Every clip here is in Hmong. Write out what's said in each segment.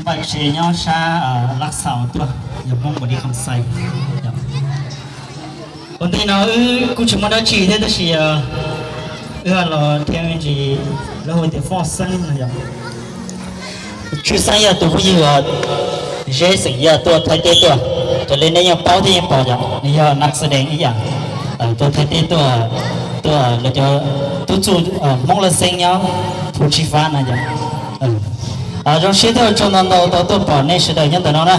Paj tsev nyob sab Laj Xaus tuaj, yog Hmoob Npaus Lis Kham Xais. Ua ntej no wb kuj tsis muaj dab tsi thiab tab sis wb los dhia me ntsis lawv hu tias Foj Xeeb no yog. Tswv Xeeb yog tus phooj ywg Zeb xeem Yaj tuaj Thaib teb tuaj, raws li nej yeej paub thiab yeej pom yom, nws yog nas xav dees ib yam, tuaj Thaib teb tuaj, tuaj lawv cov tub txuj Hmoob Laj Xeeb nyob Phu Tsi Fab no yom. Zoo siab thiab ua tsaug ntau ntau tau tuaj pom nej sawv daws nyob ntawm no na.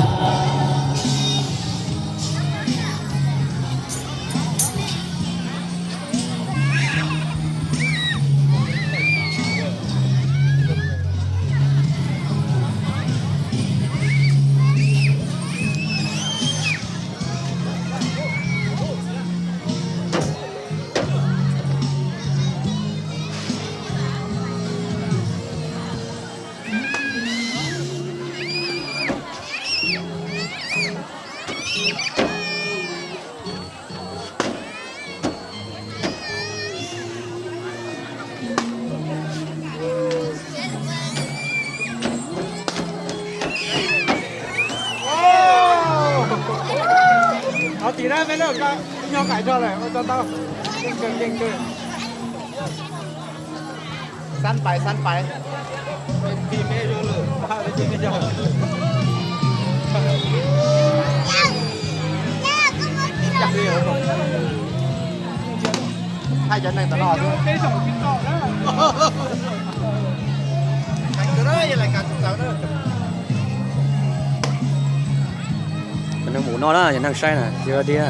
Thov tim na, me lawm, nyob qais rog lawm, ua tau tau. Keej kawg, keej kawg. Sab pais, sab pais. Thaij cov neeg tom no xwb. Cov neeg mus no na, cov neeg saib na, tsis ua dab tsi na.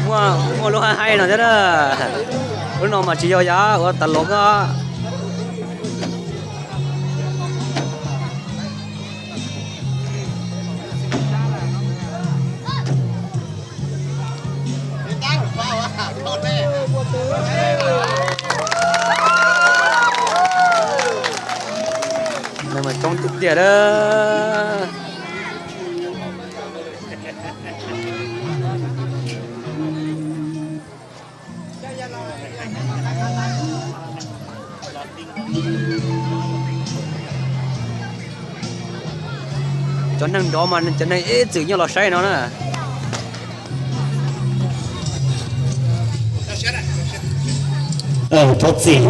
Muaj, muaj lub haib haib no thiab na. Lub no mas tsis yog yav ua tas los ko. Neeg mas coob tiag tiag a. Cov neeg nrov mas cov neeg ib txwm nyob los saib no na. Thov txim,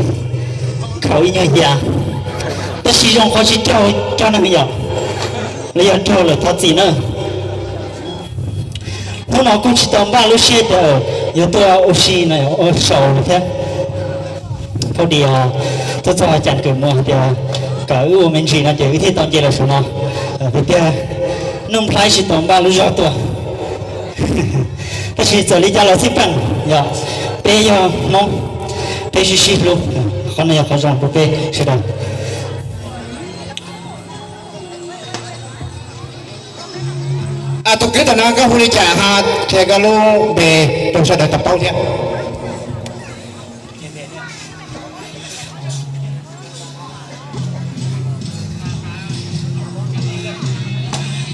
khaus ib nyuag ya, tab sis zoo qhov tsis raug cov neeg yom, los yog raug lawm thov txim na. Hnub no kuj tsis tau npaj lub siab tias yuav tuaj ua si no, ua saum no thiab. Thaum dis tuaj txog cas kawm mus hais tias kom wb ua me ntsis no ces wb thiaj tau nce los saum no. Tiag tiag, Nuj Nplhaib tsis tau npaj lub zog tuaj, tab sis txawm li cas los xij peem yog peb yog Hmoob, peb sib sib hlub, qhov no yog qhov zoo rau peb sawv daws. Tus kwv tam no koj hu li cas ho qhia koj lub npe rau sawv daws tau paub thiab.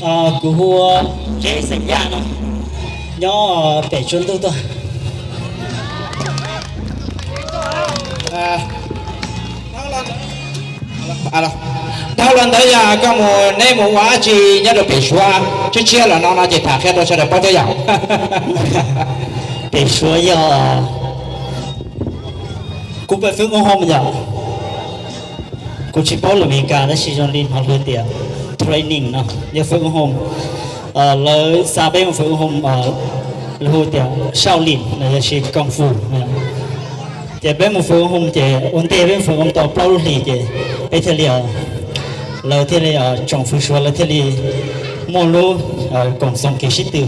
Kuv hu Tsev Xeem Yaj no, nyob pem Tsua Ntuj tuaj. Dhau los ntawd yog koj mus, neb mus ua dab tsi nyob rau pem Suav tshiab tshiab los no no ces tham qhia rau sawv daws paub thiab yom. Pem Suav yog kuv pab fwv ua hoo yom. Kuv tsis paub lus Meskas tab sis zoo li hnov lawv tias training no yog fwv ua hoo. Lawv xa peb mus fwv ua hoo, lawv hu tias Shaolin los yog Kung Fu. Ces peb mus fwv ua hoo ces ua ntej peb mus fwv ua hoo tau plaub lub hlis ces peb thiaj li, lawv thiaj li, tsoom fwv Suav lawv thiaj li muaj lub koom txoos kev sib tw,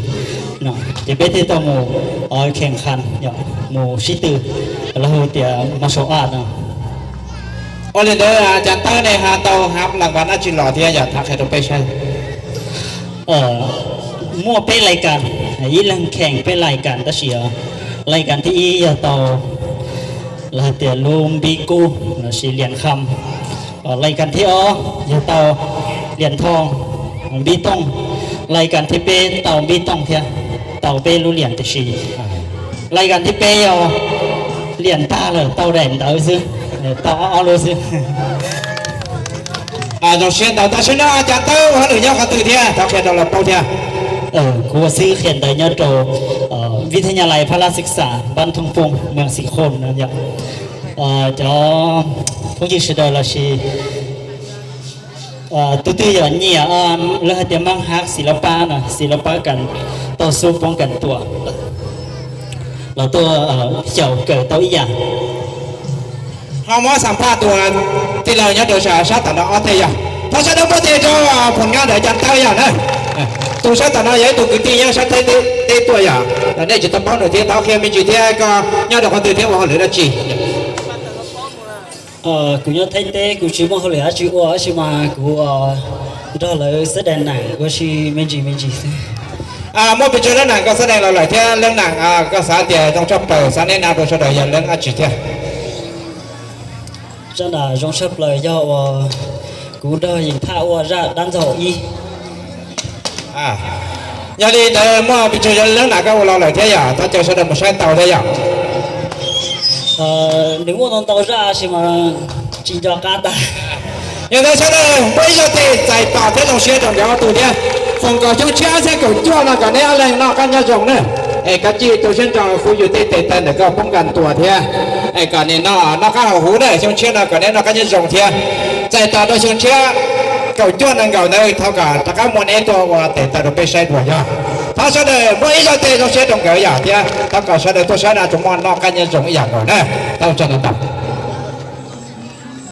ces peb thiaj tau mus khees khas, mus sib tw, lawv hu tias martial art no. Ua li ntawd Cas Tawb ne ho tau hab las vas dab tsi los thiab yog tham qhia rau peb saib. Muaj peb lais kas, ib leeg kheem peb lais kas tab sis lais kas thib ib yog tau lawv hais tias lub npib kub los sis liam kham. Lais kas thib ob yog tau liam thoo, npib tooj. Lais kas thib peb tau npib tooj thiab, tau peb lub liam tiam sis lais kas thib peb yog liam tag lawm tau daim ntawv xwb, tau ob ob lub xwb. Zoo siab ntau, tam sim no Cas Tawb ua hauj lwm nyob qhov twg thiab thov qhia rau lawv paub thiab. Kuv ua xib hwb qhia ntawv nyob rau Vib Thab Nyab Lais Phab Lab Xwb Xam Npab Thooj Pooj Mees Xim Khoj no yom. Cov phooj ywg sawv daws los sis tus twg yog nyiam lawv hais tias maj hab xis lab pab no, xis lab pab kas tau xub poob kas tuam los tuaj xyaum kawm tau ib yam. Ho muab xam phaj tus tij laug nyob rau sab tom no ob teg yog, thov sawv daws npuaj tes rau phom nyab ntawm Cas Tawb yog na. Tus sab tom no yog ib tug kwv tij nyob sab Thaib teb tuaj yog, nej tsis tau paub nws thiab, thov qhia me ntsis thiab koj nyob rau qhov twg thiab ua hauj lwm dab tsi. Kuv nyob Thaib teb kuv tsis muaj hauj lwm dab tsi ua tab sis mas kuv nrog lawv xab dais nam ua si me ntsis me ntsis xwb. Muaj pes tsawg leej nam koj xab dais los lawm thiab leej nam koj xav tias zoo tshaj plaws xav neb nam rau sawv daws yog leej dab tsi thiab? Zaj nam zoo tshaj plaws yog uas kuv nrog Yeej Thaj ua zaj dab ntxaug ib. Yog li ntawd muaj pes tsawg leej nam koj ua los lawm thiab yom, thov caw sawv daws mus saib tau thiab yom. Nws muaj ntau ntau zaj sis mas tsis nco qab tag. Yog ntawd sawv daws npuaj ib zaug tes txais tos thiab zoo siab rau nkawd ob tug thiab. Foom kom xyoo tshiab xyoo kaum cuaj no kom neb ob leeg noj qab nyob zoo na. Es kav tsij tu siab nrog kuv yug tej tes taw ntawm koj poob kas tuam thiab, es kom nws noj qab haus huv na, xyoo tshiab no kom neb noj qab nyob zoo thiab. Txais tos rau xyoo tshiab kaum cuaj nees nkaum ntawd thov kom rov qab muaj neb tuaj ua tes taw rau peb saib dua yog. Thov sawv daws npuaj ib zaug tes zoo siab rau nkawd yom thiab thov kom sawv daws tuaj saib no tsuas muaj noj qab nyob zoo ib yam nkaus na. Thov ua tsaug ntau ntau.